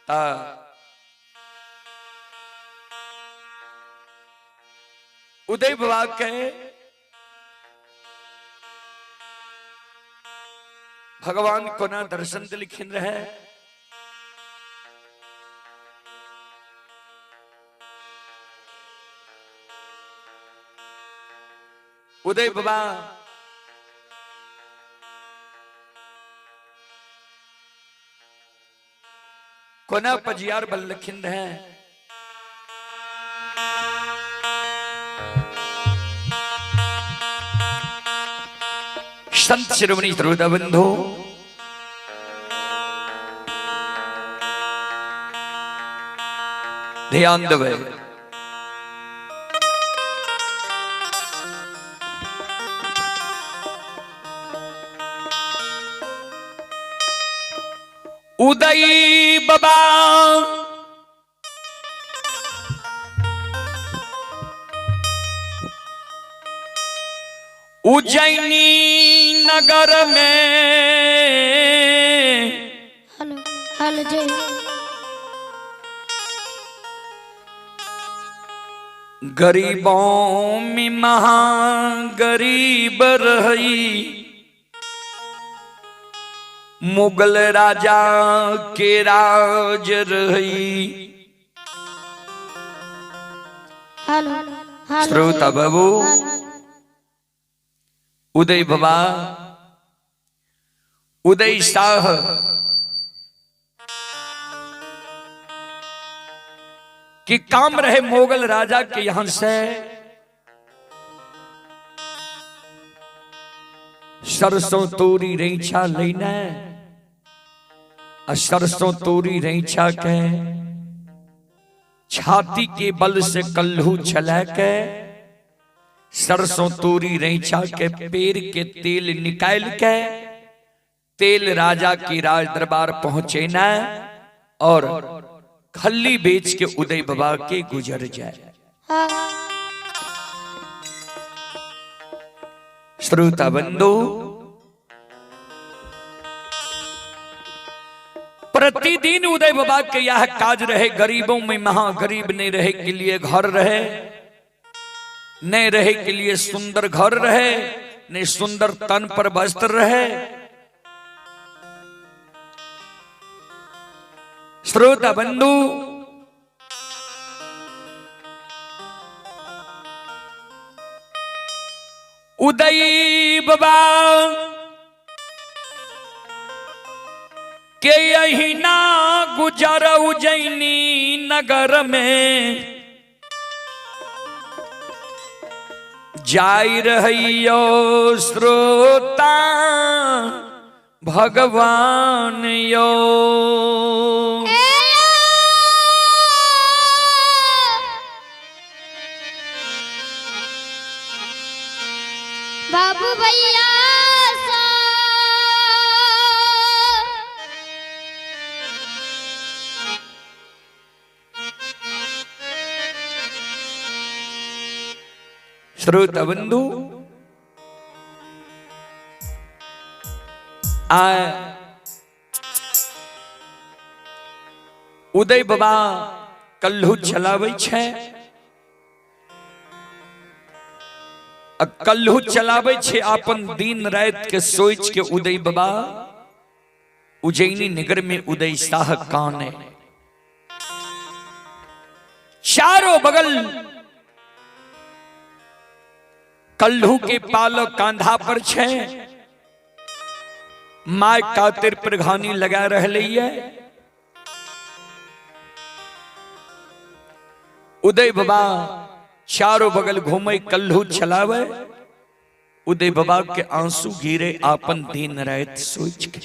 तऽ उदय बाबा के भगवान कोना दर्शन देलखिन रहे। उदय बाबा कोना पजियार बनलखिन रहे। संत शिरोमणि श्रोता बंधु, ध्यान देबै। उदय बाबा उज्जैनी नगर में हेलो हेलो जय गरीबों में महा गरीब रही, मुगल राजा के राज रही। हेलो हेलो श्रोता बाबू, उदय बाबा उदय शाह कि काम रहे मुगल राजा के यहां से सरसों तोरी रैछा लेना, आ सरसों तोरी रैछा के छाती के बल से कल्हू छला के सरसों तोरी रैछा के पेड़ के तेल निकाल के तेल राजा की राज दरबार पहुंचे ना और खल्ली बेच के उदय बाबा के गुजर जाए। श्रोता बंधु, प्रतिदिन उदय बाबा के यह काज रहे, गरीबों में महा गरीब नहीं रहे के लिए घर रहे, नहीं रहे के लिए सुंदर घर रहे, नहीं सुंदर तन पर वस्त्र रहे। श्रोता बंधु, उदय बाबा के अहिना गुजर उज्जैनी नगर में जाय रहियो श्रोता भगवान यो। बाबू भैया सा श्रोता बंधु, आ उदय बाबा कल्हू चलाबै छै, आ कल्हू चलाबै छै अपन दिन रात के सोच के उदय बाबा उज्जैनी नगर में उदय शाह काने चारों बगल कल्हू के पालक कांधा पर छे, my कातिर प्रघानी लगा रहले है। उदय बाबा चारों बगल घूमे कल्हू चलावे, उदय बाबा के आंसू गिरे आपन दिन रात सोच के।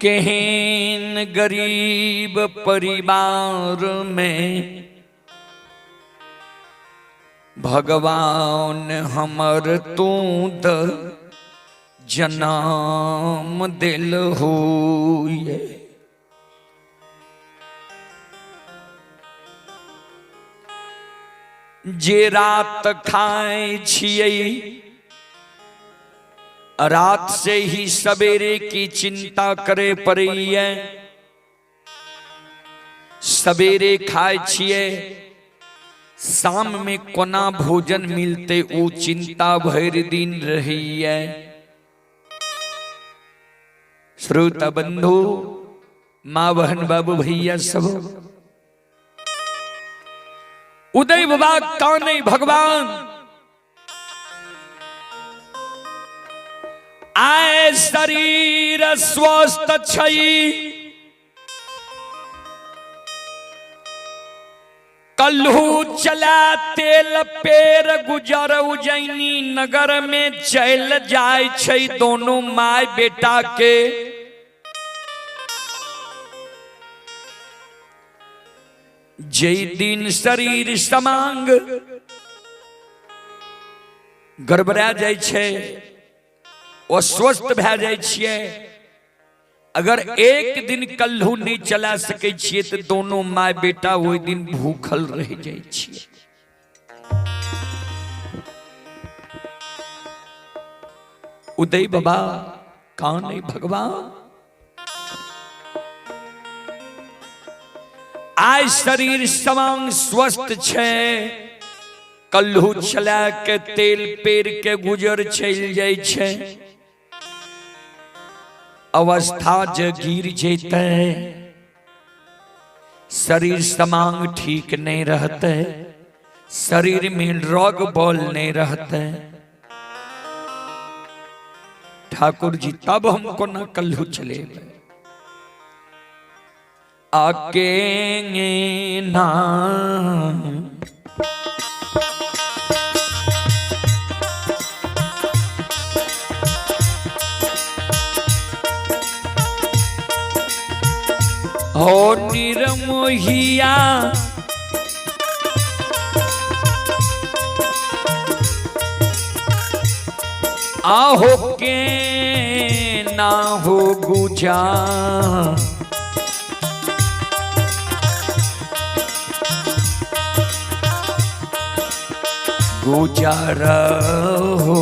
केहन गरीब परिवार में भगवान हमर तू द जन्म दिल हुए। जे रात खाए छियै रात से ही सवेरे की चिंता करे पड़ैया। सवेरे खाए छिए, शाम में कोना भोजन मिलते ऊ चिंता भर दिन रहैया। श्रोता बंधु, माँ बहन बाबू भैया सब, उदय बाबा काने भगवान आए शरीर स्वस्थ छई, कल्हू चला तेल पेर गुजर उज्जैनी नगर में चल जाय छै दोनों my बेटा के। जै दिन शरीर समांग गड़बड़ा जाय छै, अस्वस्थ भए जाय छियै, अगर एक दिन कल्हू नहीं चला सकै छियै तो दोनों my बेटा ओहि दिन भूखल रह जाय छियै। उदय बाबा कान भगवान आइ शरीर समांग स्वस्थ छै, कल्हू चला के तेल पेर के गुजर चलि जाइ छै, अवस्था जे गिर जेतै, शरीर समांग ठीक नहीं रहतै, शरीर में रोग बल नहीं रहतै, ठाकुर जी तब हमको ना कल्हू चलेबै। आके ना हो निरमोहिया आहो के ना हो गुजा गुजार हो।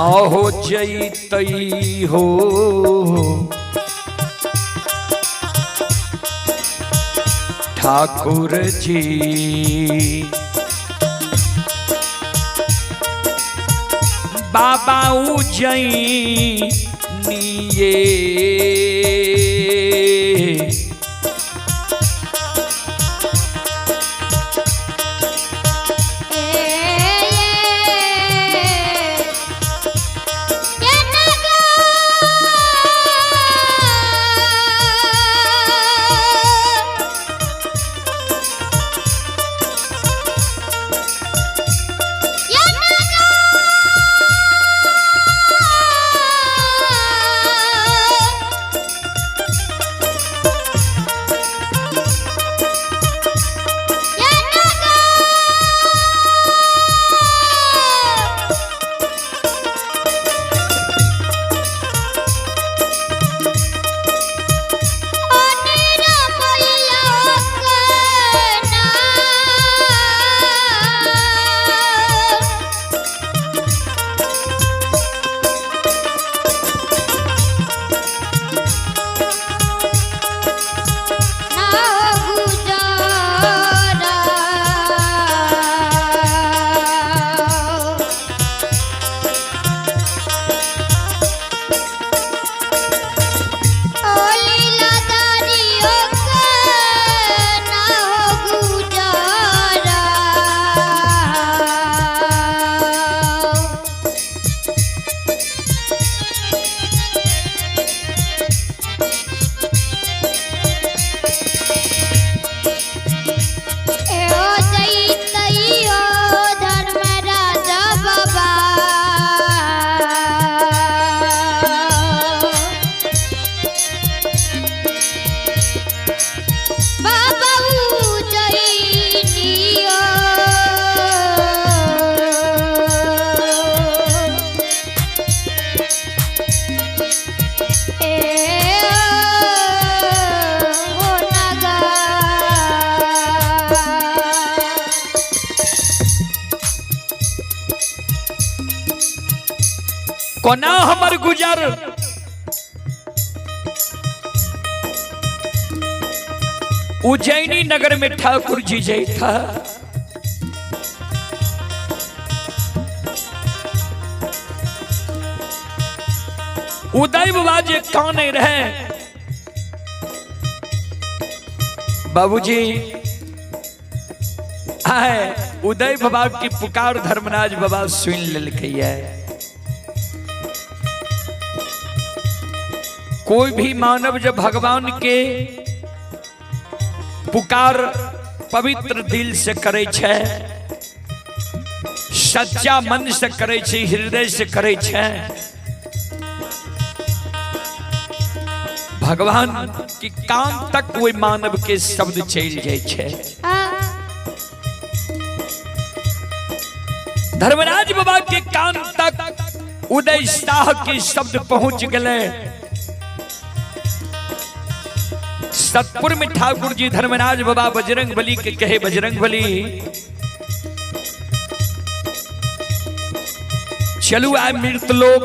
आहो जैतई हो ठाकुर जी बाबा उज्जैनिये। कोना हमर गुजर। उज्जैनी नगर में ठाकुर जी जैथा, उदय बाबा जे काने रहे, बाबूजी आए उदय बाबा की पुकार धर्मराज बाबा सुन लेलकै। कोई भी मानव जब भगवान के पुकार पवित्र दिल से करे छै, सच्चा मन से करे छै, हृदय से करे छै, भगवान की कान तक वही मानव के शब्द चल जाय छै। धर्मराज बाबा के कान तक उदय शाह के शब्द पहुंच गए। सतपुर में ठाकुर जी धर्मराज बाबा बजरंग बली के कहे, बजरंग बली चलू आए मृत लोक,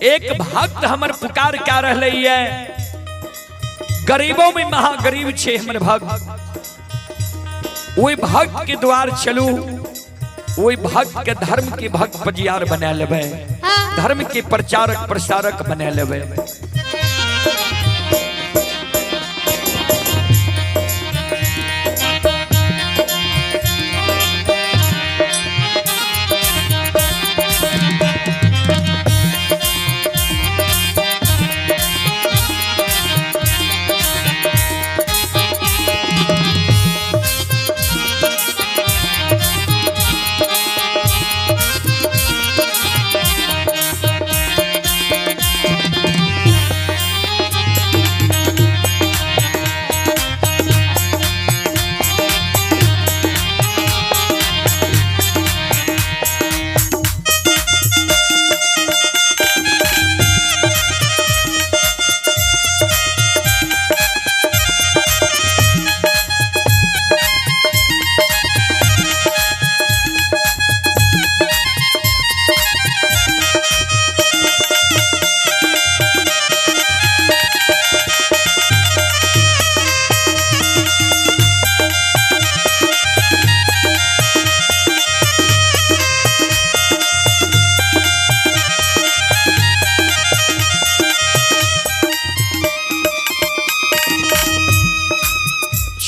एक भक्त हमर पुकार क्या रहले है, गरीबों में महागरीब छे हमर भक्त, ओहि भक्त के द्वार चलू, ओहि भक्त के धर्म के भक्त पजियार बना लेबै, धर्म के प्रचारक प्रसारक बना लेबै।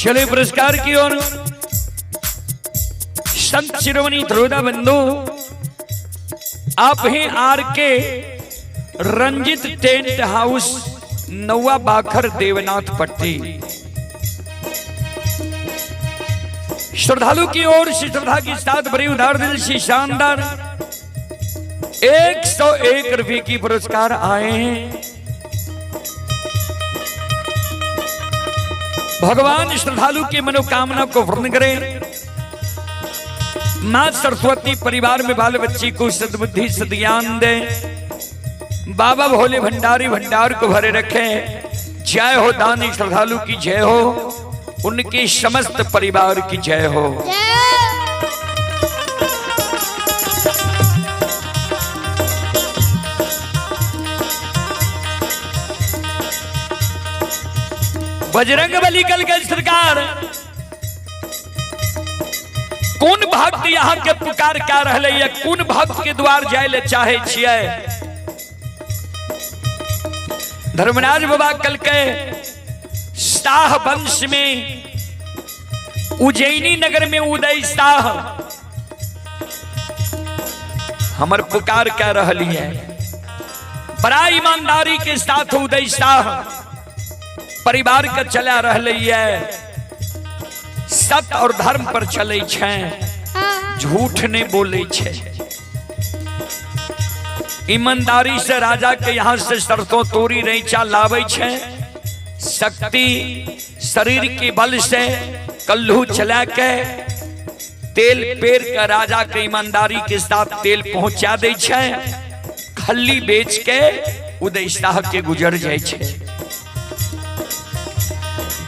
चले पुरस्कार की ओर। संत शिरोमणि ध्रुवदा बंधु आप हैं R K Ranjit tent house, Nawa Bakhar, Devnath Patti. श्रद्धालु की ओर से श्रद्धा के साथ बड़ी उदार दिल से शानदार 101 रुपये की पुरस्कार आए हैं। भगवान श्रद्धालु की मनोकामना को पूर्ण करें। मां सरस्वती परिवार में बाल बच्ची को सद्बुद्धि सद्ज्ञान दे। बाबा भोले भंडारी भंडार को भरे रखें। जय हो दानी श्रद्धालु की जय हो, उनके समस्त परिवार की जय हो। बजरंग बली कल गए सरकार, कौन भक्त यहाँ के पुकार क्या रहले है, कौन भक्त के द्वार जाय ले चाहे छियै। धर्मराज बाबा कल के शाह वंश में उज्जैनी नगर में उदय शाह हमर पुकार क्या रहली है। बड़ा ईमानदारी के साथ उदय शाह परिवार के चला रहले है, सत्य और धर्म पर चले छै, झूठ नहीं बोले छै। ईमानदारी से राजा के यहाँ से सरसों तोरी रैचा लावे छै, शक्ति शरीर के बल से कल्लू चला के तेल पेर के राजा के ईमानदारी के साथ तेल पहुंचा दे छै, खल्ली बेच के उदय शाह के गुजर जाय छै।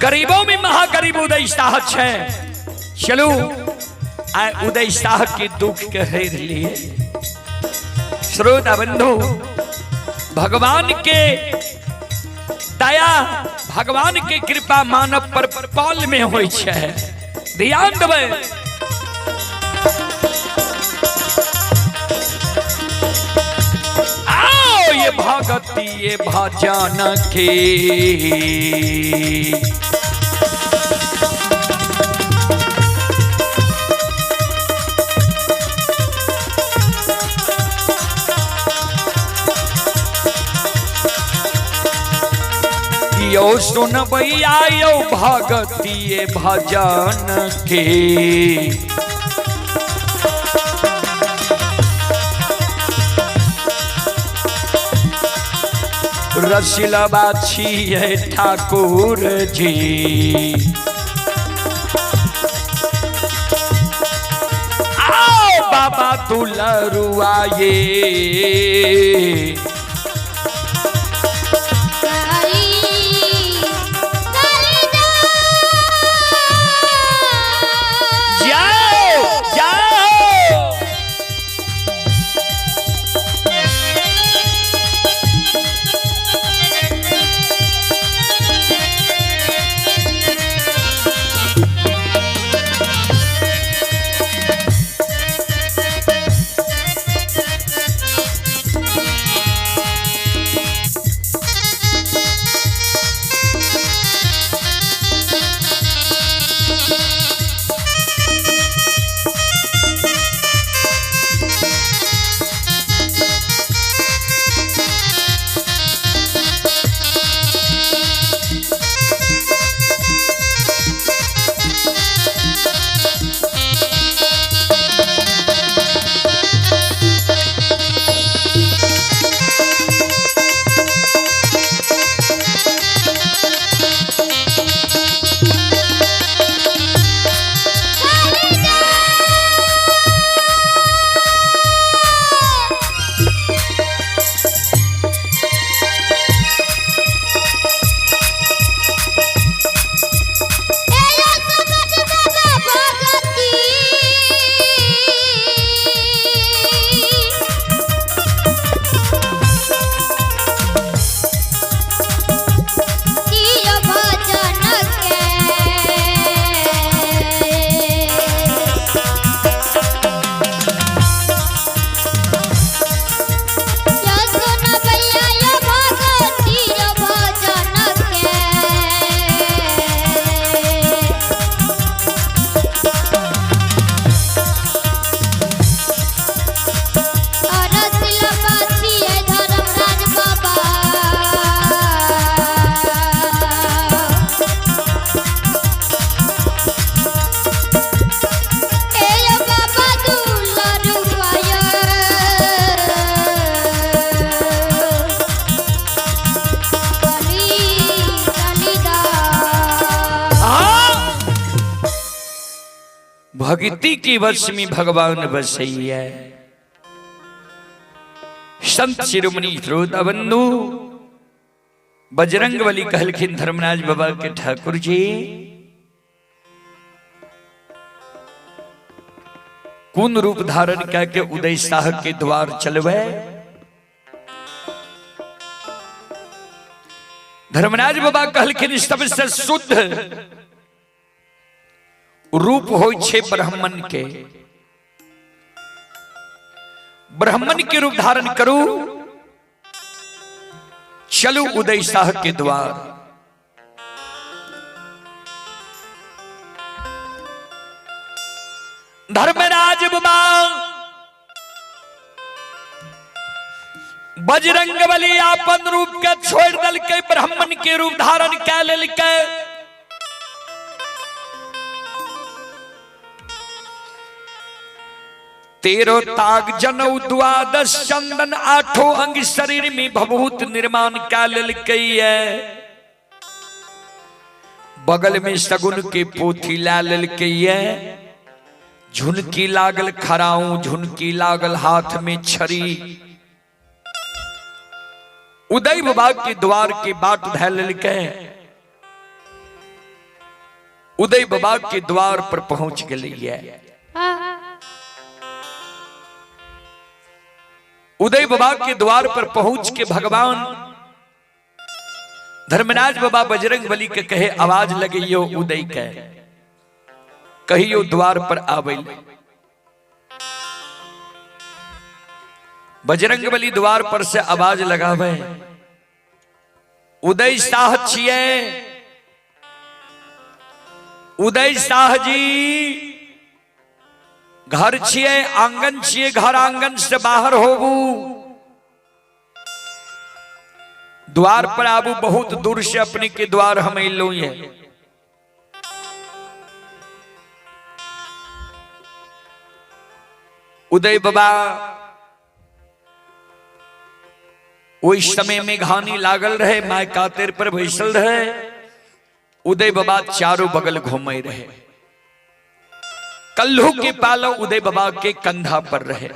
गरीबों में महागरीब उदय शाह छै। चलू आए उदय शाह के दुख के हेर लिए। श्रोता बंधु, भगवान के दया, भगवान के कृपा मानव पर पल में होइ छै। ध्यान देबै। आओ ये भगती ये भजन के, यो सुनबैया यो भगती ये भजन के। रसिलबा छियै ठाकुर जी। आओ बाबा दुलरुआ ये, जाओ जाओ। भक्ति की वश में भगवान बसई है। संत शिरोमणि श्रोता बंधु बजरंग बली कहलखिन धर्मराज बाबा के ठाकुर जी, कौन रूप धारण करके उदय शाह के द्वार चलवे। धर्मराज बाबा कहलखिन सबसे शुद्ध रूप होइ छे ब्राह्मण के, ब्राह्मण के रूप धारण करू, चलू उदय शाह के द्वार। धर्मराज बाबा बजरंग बली अपन रूप के छोड़ दलके, ब्राह्मण के रूप धारण कै लेलकै। तेरो ताग जनऊ द्वादश चंदन आठों अंग शरीर में भभूत निर्माण कै लेलकै। बगल में सगुन के पोथी ला लेलकै। झुनकी लागल खराऊ, झुनकी लागल हाथ में छड़ी। उदय बाबा के द्वार के बाट धै लेलकै। उदय बाबा के द्वार पर पहुंच गई है। उदय बाबा के द्वार पर पहुंच के भगवान धर्मराज बाबा बजरंग बली के कहे आवाज लगइयो उदय के, कहियो द्वार पर आवे। बजरंग बली द्वार पर से आवाज लगावे, उदय शाह छिए, उदय शाह जी घर छिए, आंगन छिए, घर आंगन से बाहर होबू, द्वार पर आबू, बहुत दूर से अपने के द्वार हम अलो ये। उदय बाबा ओहि समय में घानी लागल रहे, my कातेर पर बैसल रहे। उदय बाबा चारों बगल घूमे रहे, कल्लू के पालो उदय बाबा के कंधा पर रहे।